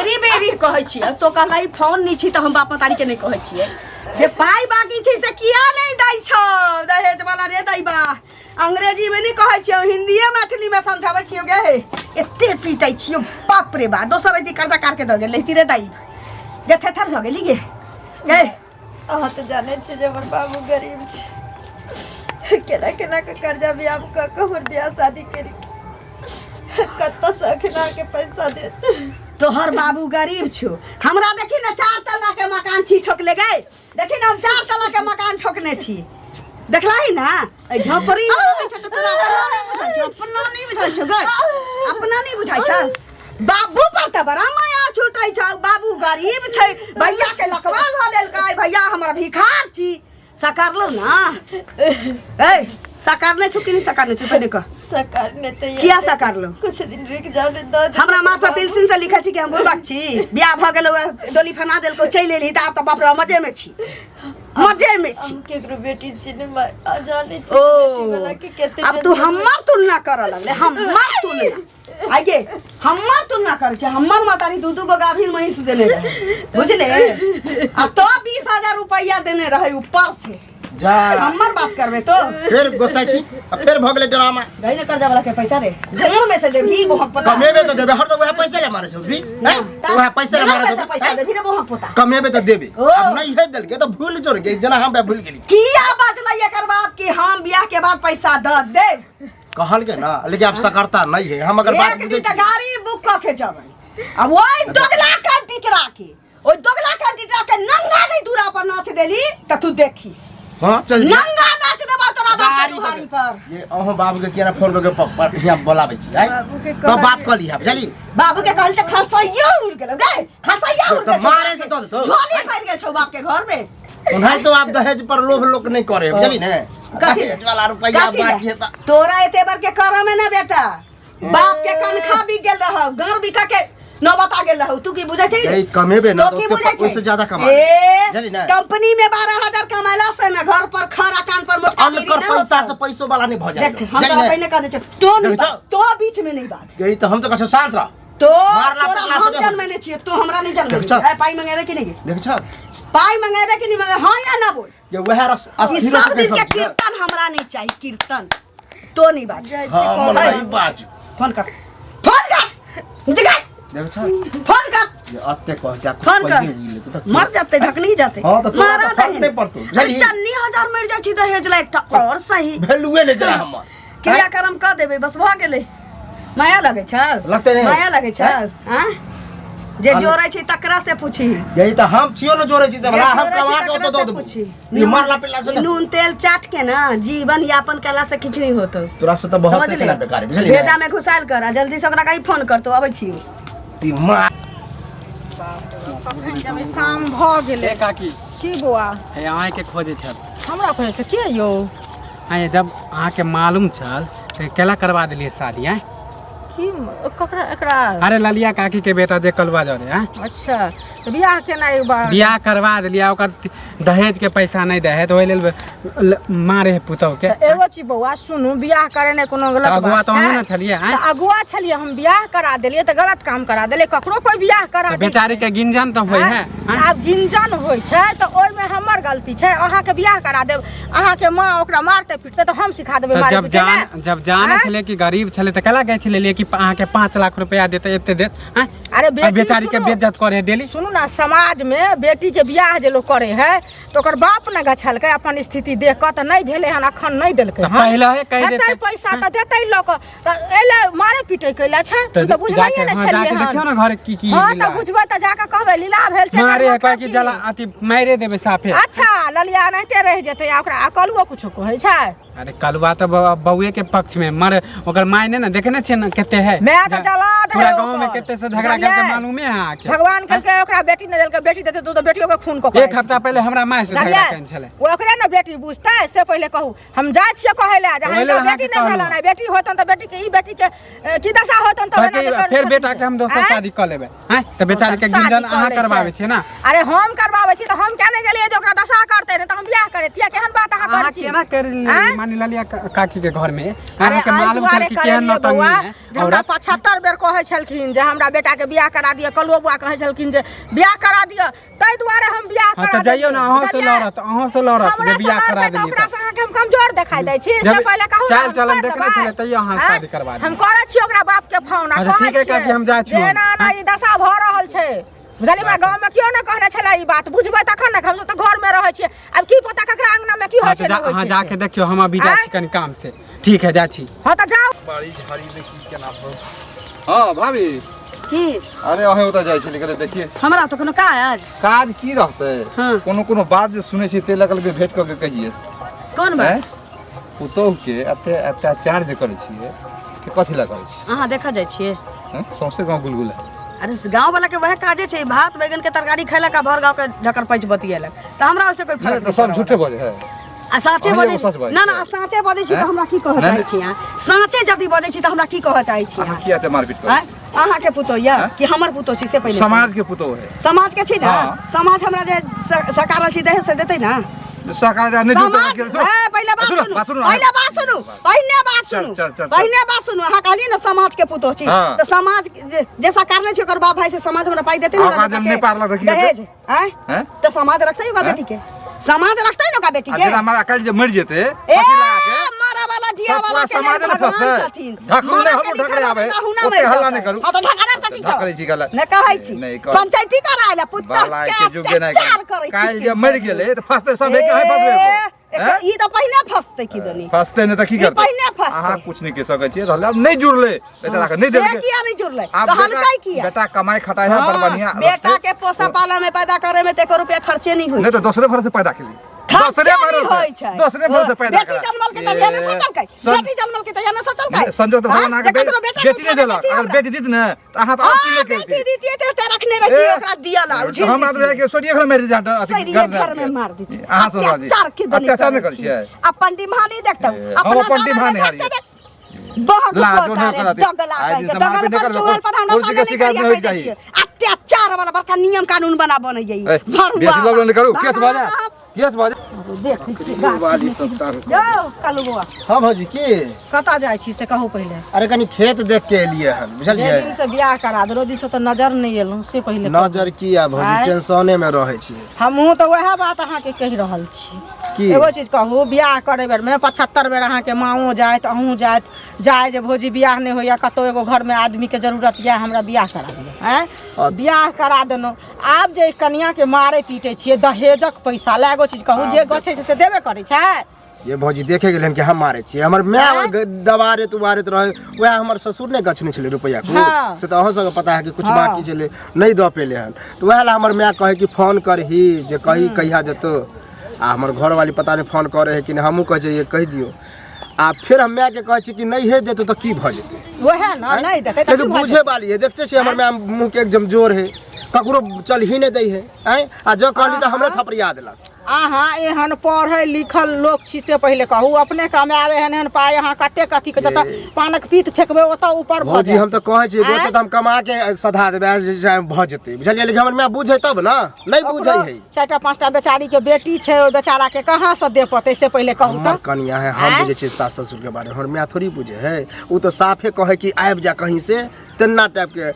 बेरी बेरी कहै छियै तो कहला ई फोन नहि छी तऽ हम बाप मतारी के नहि कहै छियै जे पाइ बाकी छै से किया नहि दै छौ दहेज वाला रे दैबा अंग्रेजी में नहीं कहै छियौ हिंदीए मैथिली में समझाबै छियौ गे हे एते पीटै छियौ बाप रे बा दोसर अइती कर्जा कार के दऽ गेल लैती रे दाई गे थेथर भऽ गेली गे गे अहाँ तऽ जानै छियै जे हमर बाबू गरीब छै केना केना के कर्जा बियाम कऽ कऽ हमर बियाह शादी करी कतऽसँ अखन अहाँके पैसा देत तोहर बाबू गरीब छौ हमरा देखी ने चार तल्ला के मकान छी ठोकले गे देखी ने हम चार तल्ला के मकान ठोकने छी देखलही ना एहि झोपड़ी में रहै छै तऽ तोरा अपना नहि बुझल छौ अपना नहि बुझल छौ गै अपना नहि बुझाइ छौ बाबू पर तऽ बड़ा माया छूटै छौ बाबू गरीब छै भैया के लकवा धऽ लेलकै भैया हमर भिखार छी सकारलो ना ए सकारने छौ कि नहि सकारने छौ पहिने कह सकारने तऽ ये किया सकारलो कुछ दिन रुकि जाउ ने दऽ देब हमरा माथ पर पेंसिल से लिखल छी कि हम बुढ़बक छी बियाह भऽ गेल डोली फना देलको चलि एलही तऽ आब तऽ बाप रे मजे में छी मजे में छी हम केकरो बेटी छी ने माय आ जानै छी ओ बेटी वाला के कते अब तू हमर तुलना करऽ लगले हमर तुलना आइए हमर तुलना करै छै हमर मातारी दू दू गो गाभिन महींस देने रहे बुझले आ तो 20,000 रुपया देने रहे ऊपर से जा हमर बात करबे तो फेर गोसा छी आ फेर भऽ गेलै ड्रामा दही ने कर्जा वाला के पैसा रे घर में से देबही बोहक पता कमेबे तऽ देबे हरदम वएह पैसे ले मारे छौ भी हैं वएह पैसे ले मारे पैसा छौ पैसा देबही रे बोहक पोता कमेबे तऽ देबे ओ। आब नहीं है देलके तऽ भूल जो गे जेना हम भूल गेली किया बजलै एकर बाप कि हम बियाह के बाद पैसा द देब कहल के ना लेकिन आब सकरता नहीं है हम अगर बात एक बुझै दिन तऽ छी गाड़ी बुक कऽ के जेबै आ ओहि दोगला कंटीटरा के ओहि दोगला कंटीटरा के नंगा नहि दूरा पर नाच देली तऽ तू देखी हां चल जा। नंगा नाच देबा तोरा बाप के गाड़ी दुहारी पर ये अहों बाबू के केना फोन करके हियां बोलाबै छी आय बाबू के तब बात कऽ लीहा बुझली बाबू के कहली तऽ खसैया उड़ गेलौ गे खसैया उड़ तऽ गेल छौ मारे से दऽ देतौ। झोली पड़ि गेल छौ बाप के घर में ओनाहि तो आप दहेज पर लोभ लोक नहीं करे बुझली ने कथी? दहेज वाला रुपैया कथी बाकी ले? है तऽ तोरा एते बार के करम है ना बेटा बाप के कनखा बिक गेल रहौ गाँव बिका के नौबत आ गेल रहौ तू की बुझै छै यही कमेबे ना तो की तो बुझै छै ओइसे ज्यादा कमा ए बुझली ना कंपनी में 12,000 कमाला से ना घर पर खरा कान पर मोटका बीड़ी अनकर ना पैसा होतौ। से पैसो वाला नहीं भऽ जाए देख हम तोरा पहले कह दै छियौ तो नहीं देख बात, तो बीच में नहीं बात यही तो हम तो कहै शांत रह तो मारला तोरा पटला हम से नहीं जन्मेने छियै तो हमरा नहीं जन्मेने देख छौ। छियै। ए, पाइ मंगेबे कि नहीं देख छौ पाइ मंगेबे कि नहीं मंगेबे हाँ या ना बोल ये वएह रस ई अस्थिर सब दिन के कीर्तन हमरा नहीं चाहिए कीर्तन तो नहीं बाज जाइ छी हाँ मन कहबै। भाई बाज फोन कर फोन कर जगा देख छौ फोन कर ये अत्ते कह जा फोन कर कर मर जाते ढकनी जाते हाँ, तो तोरा मारा तऽ फर्क दहेज नहि पड़तौ, बुझलही? चन्नी हजार मर जाइ छी दहेज ला एकटा और सही भेलुए नहीं जरा हमर क्रियाक्रम कऽ देबै बस भऽ गेलै माया लगै छै लगतै नहि। माया लगै छै आँ? जे जोड़ै छै तकरा से पूछी यही तऽ हम छियो ने जोड़ै छी तऽ जे भला हम जोड़ै छै कमा के तकरा ओतऽ दऽ से देबो पूछी। ई मारला पिटला से नून तेल चाट के ना जीवन यापन कला से किछु नहीं होतो तोरा से तऽ बहुत समझ से ले केना बेकार है, बुझलियै भेजा में घुसायल कर आ जल्दी से ओकरा कहीं फोन कर तो अबै छी ई मार कखन जेबै शाम भऽ गेलै ए काकी की बौआ हे अहाँके खोजै छल हमरा खोजै छल के यौ आँय जब अहाँके मालूम छल तऽ केला करवा देलियै शादी आँय की ककरा एकरा अरे ललिया काकी के बेटा जे कलुआ जरे आँय अच्छा तऽ बियाह केना एक बार बियाह करवा देलियै ओकर दहेज के पैसा नहि दै है तऽ ओहि लेल मारे है पुतहु के तऽ एगो चीज बौआ सुनू बियाह करेनाइ कोनो गलत तऽ अगुआ बात तऽ अहूँ छै ने छलियै आँय तऽ अगुआ छलियै हम बियाह करा देलियै तऽ गलत काम करा देलियै ककरो कोइ बियाह करा तऽ दै बेचारी के गिंजन तऽ होइ है आँय? आँय? आब गिंजन होइ छै तऽ ओहिमे हमर गलती छै अहाँके बियाह करा देब अहाँके माँ ओकरा मारतै पिटतै तऽ हम सिखा देबै तऽ मारै जब पिटै जान लए। जब जाने आँय? छलै कि गरीब छलै तऽ केला कहै छलै कि अहाँके 5 लाख रुपया देतै एते देत आँय? अरे आ बेटी बेचारी के सुनू। बेइज्जत करे है डेली सुनू ना समाज में बेटी के बियाह जे लोग करे है तऽ ओकर बाप ने गछलकै अपन स्थिति देख कऽ तऽ नहि भेलै हन अखन नहि देलकै तऽ हन। पहिले हे कहि हेतै देतै। पैसा तऽ देतै लऽ कऽ तऽ एहि मारे पीटे कैला छै तऽ तऽ बुझबैये जाके ने हाँ, छलियै जाके हन। देखियौ ने घर की की हँ लीला तऽ बुझबै तऽ जाकऽ कहबै लीला भेल छै मारे एकर है कहै मतलब कि की? जला अथी मारे देबै साफे अच्छा ललिया एनाहिते रहि जेतै आ ओकरा आ कलुओ कुछो कहै छै अरे कलुआ तऽ बौए के पक्ष में मर ओकर माय ने देखने छियै ने कते है माय तऽ जला दे पूरा है गांव में ओकर। कते से झगड़ा बुझलियै? करके मालूमे है अहाँके भगवान कहलकै ओकरा बेटी नहि देलकै बेटी देतै तऽ ओ तऽ बेटियो के खून कऽ कऽ एक हफ्ता पहले हमरा माय से झगड़ा बुझलियै? केने छलै ओ ओकरे ने बेटी बुझतै से पहिले कहू हम जाइ छियै कहै लए जे ओहि लेल हिनका बेटी अहाँके नहि भेल कहलहुँ। हन बेटी होतन तऽ बेटी के ई बेटी के की दशा होतन तऽ कहलकै फेर बेटा के हम दोसर शादी कऽ लेबै आँय तऽ बेचारी के शादी गिंजन कऽ अहाँ लै करबाबै छै। छियै ने अरे हम करबाबै छी तऽ हम किया नहि गेलियै जे ओकरा दशा करतै नहि तऽ हम बियाह करैतियै केहन बात अहाँ अहाँ करै छी केना कर आँय? मानि ललिया काकी के घर में अरे अहाँके एहि मालूम छल दुआरे कि केहन करेलियै नौटंकी बौआ है जे हमरा 75 बेर कहै छलखिन जे हमरा बेटाके बियाह करा दिअ कलुओ बौआ कहै छलखिन जे बियाह करा दिअ ताहि दुआरे हम बियाह हाँ करा तऽ जइयौ ने देलियै, अहूँ से बुझलियै? लड़त अहूँ से लड़त हमरा जे से बियाह करा लड़तै तऽ देलियै ओकरा से अहाँके हम कमजोर देखाइ दै छी से जब पहिले कहू ने, चाल हम चलन छोड़ि देखने देबै। छलै तैयो अहाँ आँय? शादी करबा हम देलियै। करै छी ओकरा बाप के फोन आ अच्छा, कहै ठीक है काकी, छियै हम जाइ छी जे हम। एना एना ई दशा भऽ रहल छै बुझलियै हमरा गाँव में केओ नहि कहने छलै ई बात बुझबै तखन ने हमसब तऽ घर में रहै छियै आब की पता ककरा अंगना में की होइ हाँ छै तऽ नहि होइ अहाँ छै जाके से। देखियौ हम अभी जाइ आँय? छी कनि काम से ठीक है जाइ छी हाँ तऽ जाउ बाड़ी झाड़ी में की केना भऽ हाँ भाभी की अरे अहें ओतऽ जाइ छली कहले देखिए हमरा तऽ कोनो काज काज की रहतै हाँ। कोनो कोनो बात जे सुनै छियै ते लगल भेट कऽ के कहिए कोन बात आँय? पुतोहु के एते अत्याचार जे करै छियै से कथी लए करै छियै अहाँ देखऽ जाइ छियै आँय? सौंसे गाँव गुलगुला अरे गाँव वाला के वएह काजे छै भात बैगन के तरकारी खैलक आ भर गाँव के ढकर पैच बतियेलक तऽ हमरा ओहिसे कोई नहि फर्क तऽ सब नहीं झूठे बजै है आ साँचे अहीं बजै एगो सच बाजै ना ना छियै। आ साँचे बजै छी तऽ हैं? हमरा की कहऽ नहि, चाहै नहि। छी अहाँ साँचे यदि बजै छी तऽ हमरा की कहऽ चाहै छी अहाँ अहाँ किया एते मारपीट करै आँय? अहाँके पुतोह यऽ हैं? कि हमर पुतोह छी से पहिले समाज के पुतोह है कहू। समाज के छी ने हाँ। समाज हमरा जे सकारल छी दहेज से देतै ने सहकार जा नहि समाज ए, पहिले बात सुनू पहिले बात सुनू पहिने बात चल, सुनू चल, चल, चल। पहिने बात सुनू अहाँ कहलियै ने समाज के पुतोह छी हाँ। तऽ समाज जे जे सकारले छी ओकर बाप भाई से समाज हमरा पाई देतै ने आ हमरा ओकरा जब बेटा के? नहि पारलक तऽ की हेतै? दहेज आँय हैं? तऽ समाज रखतै ओकरा हैं? बेटी के समाज रखतै ने ओकरा बेटी आ के जेना हमरा काल्हि जे मरि जेतै ए फांसी लगा के मरा वाला जिया सब वाला पूरा के लेल समाजे ने भगवान फंसतै। छथिन ढकलू मरा नहि, के हमहूँ लिखल ढकले होतै आबै। तऽ अहुना ओते मरि हल्ला जेतै। नहि करू। हाँ तऽ ढकलब तऽ की ढकलै छी गलत। नहि कहै छी नहि कहै। पंचायती कराय ला पुतह बाला के के जुग नहि अत्याचार करै छी काल्हि जे मरि गेलै तऽ फंसतै सब के अहीं फंसबै ए, ई तऽ पहिने फंसतै की दनी फंसतै नहि तऽ की ई करतै पहिने फंसतै। अहाँ कुछ नहि कहि सकै छियै रहलै आब नहि जुड़लै बेचारा के नहि से देलकै किया नहि जुड़लै आब कहलकै बेटा किया बेटा कमाइ खटाइ है बड़ बढ़िया बेटा के पोसा पाला में पैदा करे में तऽ एको रुपया खर्चे नहीं होइ नहि तऽ दोसरे भरोसे पैदा केली खर्चे दोसरे नहीं भरोसे होइ छै दोसरे भरोसे पैदा बेटी जनमल के तऽ नहि सोचलकै बेटी जनमल के तऽ नहि सोचलकै संजोग तऽ भगवान अहाँके जे ककरो बेटा बेटी नहि देलक अगर बेटी दीत ने तऽ अहाँ तऽ आओर की हाँ, नहि बेटी करिती दितियै तऽ एते रखने रहितियै ओकरा दिअ ला उझिल हमरा तऽ दितियै। के सोरिए घर मारि दिया अथी सरिये घर में मार दितियै अहाँ सब अत्याचार के दनी अत्याचार नहि करै करै छी। छियै अपन दिमाग नहीं देखतौ ए, हम अपना अपन दामन दिमाग में नहीं हारियै। झाँकते देख। बहक लाजो नहि पोता रे, ओकरा अथी। दगला आइ कहिके, दिन समाज दगल पे पर नहि चुगल पर हमरा कुर्सी सामने के नहीं शिकायत करिया नहि कहि दै होइके छियै। अत्याचार वाला बड़का नियम कानून बना बनै ए, ये बेसी लबलो नहि करू केस भऽ जायत केस भऽ जायत देखै छी गाछ वाली सब तंग यौ कालू बौआ हाँ भौजी की कतऽ जाइ छी से कहू पहिले अरे कनी खेत देख के एलियै हन जे बुझलियै दिन से बियाह करा देलहुँ दिन से तऽ नजर नहि एलहुँ से पहिले कहू। नजर की आ भौजी आँय? टेंशने में रहै छियै हमहूँ तऽ वएह बात अहाँके कहि रहल छी की एगो चीज कहू बियाह करै बेरमे 75 बेर अहाँके माँओ जाइत अहूँ जाइत जाय जे भौजी बियाह नहि होइए कतहु एगो घरमे आदमीके जरूरत यऽ हमरा बियाह करा दिअ आँय बियाह करा देलहुँ आब जे कनियाके मारै पीटै छियै दहेजक पैसा लए एगो चीज कहू जे गछै छै से देबे करै छै ये भौजी देखे गेल हन कि हम मारे छियै हमर माय दबारैत उबारैत रहे वएह हमर ससुर ने गछने छलै रुपैआ कुछ हाँ। से तऽ अहूँ सबके पता है कि कुछ हाँ। बाकी छलै नहि दऽ पेले हन तऽ वएह लए हमर माय कहै कि फोन करही जे कही कहिया देतौ आ हमर घरवाली पता नहि फोन करै है कि नहि हमहूँ कहै छियै कहि दियौ आ फेर हम मायके कहै छियै कि नहि हे देतौ तऽ की भऽ जेतै वएह ने नहि देतै तऽ लेकिन की भऽ बुझे वाली है देखते छियै हमर माय मुँह के एकदम जोर है ककरो चल ही नहि दै है आँय आ जँ कहली तऽ हमरे थपड़िया देलक अहाँ एहन पढ़ल लिखल लोक छी से पहिले कहू अपने कमाबे एहन एहन पाइ अहाँ कतेक अथी के जतऽ पानक पीत फेकबै ओतऽ ऊपर भऽ भौजी जायत हम तऽ कहै छियै आँय? गोटे तऽ हम कमा के सधा देबै जे छै भऽ जेतै बुझलियै लेकिन हमर माय बुझै तब ने नहि बुझै ओकरो है चारिटा पाँचटा बेचारी के बेटी छै ओहि बेचारा के कहाँ से दे पते से पहिले कहू हमर तऽ कनिया है हम आँय? बुझै छियै सास ससुर के बारे में हमर माय थोड़ी बुझै है ओ तऽ साफे कहै कि आबि जा कहीं से तेना टाइप के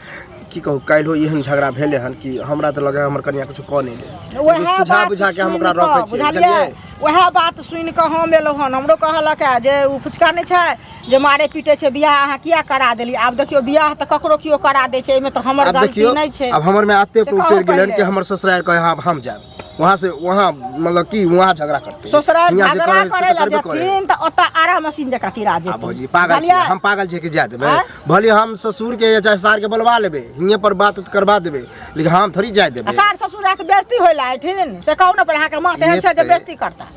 की कहू काल्हिो एहन झगड़ा भेलै हन कि हमरा तऽ लगै हमर कनिया किछु कऽ नहि ले वएह लेकिन सुझा बात बुझा के हम सुनि ओकरा कऽ, रखै छियै बुझलियै बुझलियै वएह बात सुनि कऽ हम एलहुँ हन हमरो कहलक हे जे ओ फुचका नहि छै जे मारे पीटे छै बियाह अहाँ किया करा देली आब देखियौ बियाह तऽ ककरो केओ करा दै छै एहिमे तऽ हमर आब गलती देखियौ नहि छै आब हमर माय एते से पर कहू उतरि गेलै हन कि पहिले। हमर ससुरारि कहै हँ आब हम जायब वहाँ से वहाँ मतलब कि वहाँ झगड़ा करते ससुरारि हियाँ जे झगड़ा करै से करै तऽ लए करबे करै जेथिन तऽ ओतऽ आरा मशीन जकाँ चिरा आ जेतै भौजी पागल छियै बुझलियै? हम पागल छियै कि जाय देबै आँय? भले हम ससुर के या चाहे सार के बोलवा लेबै हियाँ पर बात उत करवा देबै लेकिन हम थोड़ी जाय आ देबै सार ससुर आके बेइज्जती होय ला एठिन से कहू ने पर अहाँके माँ तेहन छै जे एतै। बेइज्जती करता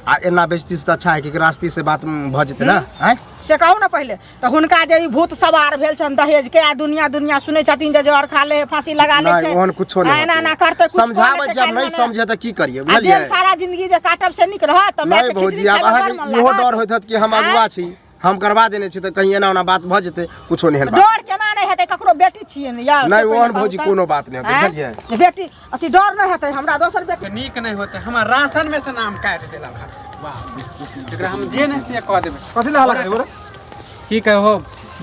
आ एना बेइज्जती से तऽ अच्छा है कि रास्ते से बात भऽ जेतै ने आँय से कहू ने पहिले तऽ हुनका जे ई भूत सवार भेल छनि दहेज के आ दुनिया दुनिया सुनै छथिन जे जहर खा ले फांसी लगा ले नहि छै ओहन कुछो नहि आ एना होतै। एना करतै कुछ समझाबै छी आब नहि समझे तऽ की करियै आ बुझलियै जेल सारा जिंदगी जे काटब से नीक रहत तऽ माय नहि के भौजी खिचड़ी आब खायमे बड़ अहाँके मन इहो लागत डर होइत होत कि हम अगुआ छी हम करवा देने छी तऽ कहीं एना ओना बात भऽ जेतै कुछो नहि एहन बात डर केना नहि हेतै ककरो बेटी छियै ने यार नहि ओहन भौजी कोनो बात नहि होतै बुझलियै बेटी अथी डर नहि हेतै हमरा दोसर बेटी नीक नहि होते हमर राशन में से नाम काटि देलक एकरा हम जे नहि से कह देबै। कथी ला हल्ला करै? की कहो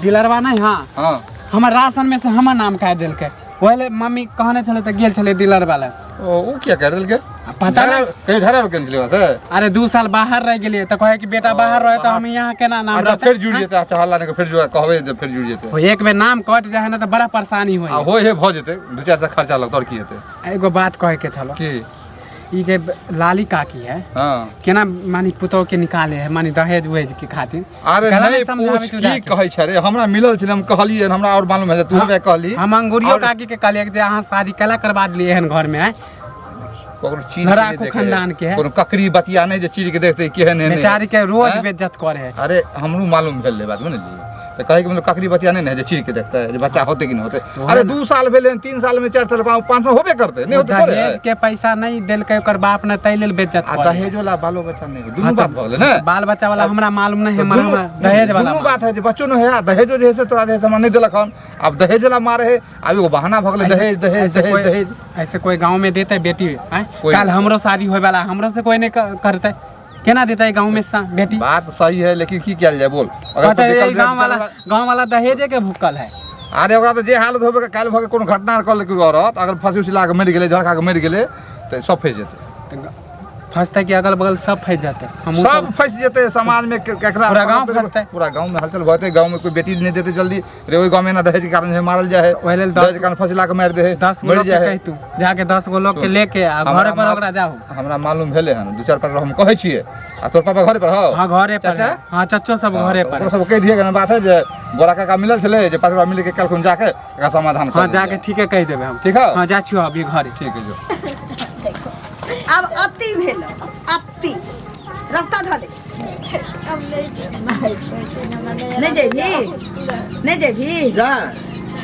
डीलरवा नहीं? हाँ। हाँ। हमर राशन में से हमर नाम काटि देलकै, ओहि ले मम्मी कहने छलै तऽ गेल छलै डीलर वाला। ओ किया कर देलकै? पता नहीं। कहीं झगड़ा रोकने छलै से? अरे 2 साल बाहर रह गेलियै तऽ कहै कि बेटा बाहर रहे तऽ हम यहाँ केना नाम अच्छा रहतै? फेर जुड़ जेतै। अच्छा हल्ला नहि कर, फेर जुड़ कहबै जे फेर जुड़ जेतै। हो, एक बेर नाम कटि जाइ है ने तऽ बड़ा परेशानी होइ। आ होइ है भऽ जेतै, 2-4 सए खर्चा लगतौ, आओर की हेतै? एगो बात कहै के छलो। की? ई जे लाली काकी है, हाँ, केना मानी पुतोह के निकाले है मानी दहेज उहेज के खातिर? अरे गला नहीं समझाबै पूछ छौ की जाके। कहै छै रे, हमरा मिलल छलै, हम कहलियै, हमरा आओर मालूम है तू हमरा कहली। हम अंगूरियो और- काकी के कहलियै जे अहाँ शादी केला करवा देलियै एहन घर में? ककरो चीर के लड़ाकू नहि देखै। खानदान के है। कोनो ककड़ी बतिया नहि जे चीर के देखतै केहन है। बेचारी के रोज हैं? बेइज्जत करे है। अरे हमरो मालूम भेल रहै बात, बुझलियै? तऽ कहैके मतलब ककड़ी बतिया नहि ने है जे चीर के देखतै जे बच्चा होतै कि नहि होतै। अरे 2 साल भेलै हन, 3 साल में 4 साल 5 साल होबे करतै, नहि होतै थोड़े। दहेज के पैसा नहीं देलकै ओकर बाप ने, ताहि लेल बेइज्जत आ करे है। दहेज वाला बालो बच्चा नहि, दुनू हाँ, बात भऽ गेलै ने। बाल बच्चा वाला हमरा मालूम नहीं है, तऽ दुनू हमरा दहेज वाला दुनू मालूम। बात है जे बच्चो नहि है आ दहेजो जे है से तोरा जे है से हमरा नहि देलक हन। आब दहेज वाला मारे है, आब एगो बहाना भऽ गेलै दहेज दहेज ऐसे दहेज कोई दहेज। ऐसे कोई गांव में देते बेटी आँय? कोई कल हमरो शादी होए वाला, हमरो से कोई नहीं करते, केना देते गांव में बेटी? बात सही है, लेकिन की कयल जाय बोल? अगर पता कोई है, विकल्प गांव वाला विचार- गांव वाला दहेजे के भूखल है। अरे ओकरा तऽ जे हालत होबे, काल्हि भऽ के कोनो घटना कऽ लेलकै औरत, अगर फंसी उसी ला कऽ मरि गेलै, झड़का कऽ मरि गेलै तऽ सब फँसि जेतै। तऽ फंसते कि अगल बगल सब फंस जाते, हमहूँ सब फंसि जेतै समाज में, केकरा पूरा गाँव फंसतै। पूरा गाँव में हलचल भऽ जेतै, गाँव में कोई बेटी नहि देतै जल्दी रे। ओहि गाँव में एना दहेज के कारण से मारल जाइ है, ओहि लेल दहेज के कारण फंसी ला कऽ मारि दै है, 10 गो मरि लोग के जाइ है। कहितू जाके 10 गो लोग के लेके आ हमरा घरे पर ओकरा जाहू। हमरा मालूम भेलै हन, 2-4-5 हम कहै छियै। आ तोर पापा घरे पर हौ? हाँ घरे पर चाचा? है। हाँ चच्चो सब घरे पर ओकरो है। सब कहि दियै ने बात है जे गोरा काका मिलल छलै जे 5 रुपया मिल के काल्हि जाके एकरा समाधान कर हाँ देल जाके जाय। ठीके कहि देबै हम। ठीक हौ? हाँ जा छियो अभी घरे। ठीक है जो। आब अति भेल, अति रास्ता धले। हम नहीं जेबै। नहीं जेबही? नहीं जेबही? जा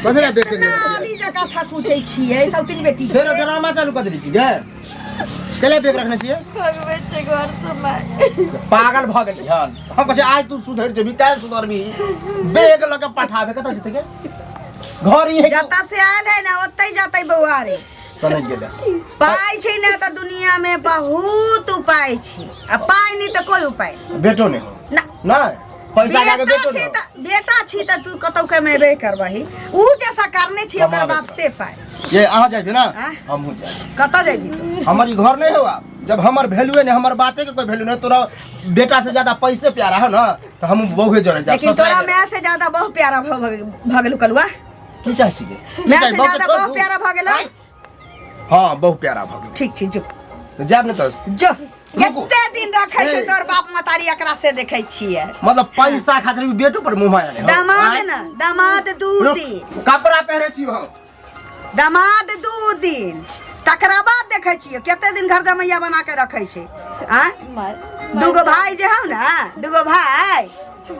कथी ला बेचे? इतना आदमी जकाँ थकुचै छियै सौतिन बेटी के। फेर ड्रामा चालू कऽ देली की गे? केला बेग रखने छियै? भगबै छै घर से माय। पागल भऽ गेली हन। हम कहै छियै आइ तू सुधरि जेबही, काल्हि सुधरबी, बेग लऽ के पठाबे कतऽ जेतै गे? घर ई है कि जतऽ से आयल है ने ओतै जतै बौआ रे। सनकि गेलै। पाइ छै ने तऽ दुनिया में बहुत उपाय छै, आ पाइ नहि तऽ कोई उपाय नहि। बेटो नहि हो ना। नहि पैसा लए के बेटा बेटो छी नहि हो। तऽ बेटा छी तऽ तू कतौ कमेबे करबही, ऊ जैसा करने छी ओकर कमाबे बाप से पाइ। ये अहाँ जाइबे ना? आँय? हमहूँ जाइब। कतऽ जेबही तू? हमर ई घर नहीं हो आब। जब हमर वैल्यूए नहीं, हमर बाते के कोई वैल्यू नहीं, तोरा बेटा से ज्यादा पैसे प्यारा है ना, तो हम बहुए जरे जाब। लेकिन ससुराल तोरा जाब। माय से ज्यादा बहुत प्यारा भऽ गेलौ कलुआ। की चाहै छी गे? की माय चाही? से बहु के ज्यादा छोड़ बहुत दू? प्यारा भऽ गेलौ। आँय? हाँ बहुत प्यारा भऽ गेल। ठीक छी, जो। तऽ जायब ने तऽ जो। रुकू। कते दिन रखै छै ए। तोर बाप मतारी एकरा से देखै छियै। मतलब पैसा खातिर भी बेटो पर मुँह माया नहीं हो। दामाद आँय? न दामाद 2 रुक, दिन कपड़ा पहिरे छी हम। दामाद 2 दिन, तकरा बाद देखै छियै कते दिन घर जमैया बना के रखै छै। आँय? माय दूगो भाई जे हौ ने, दूगो भाई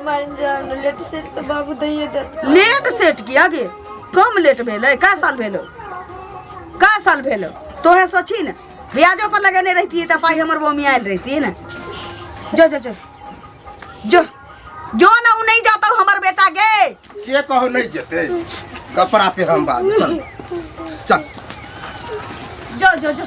मान जाओ ने, लेट सेट तऽ बाबू दैये देत। लेट सेट किया गे? कम लेट भेलै? कै साल भेलो? कै साल भेलो? तोहे सोची ने, ब्याजो पर लगेने रहितियै तऽ पाइ हमर बमी आयल रहितियै ने। जो जो जो जो जो ना, उ नहीं जाता हमर बेटा गे। के कहो नहीं जेते? कपड़ा पे हम बाद में, चल चल। जो जो जो।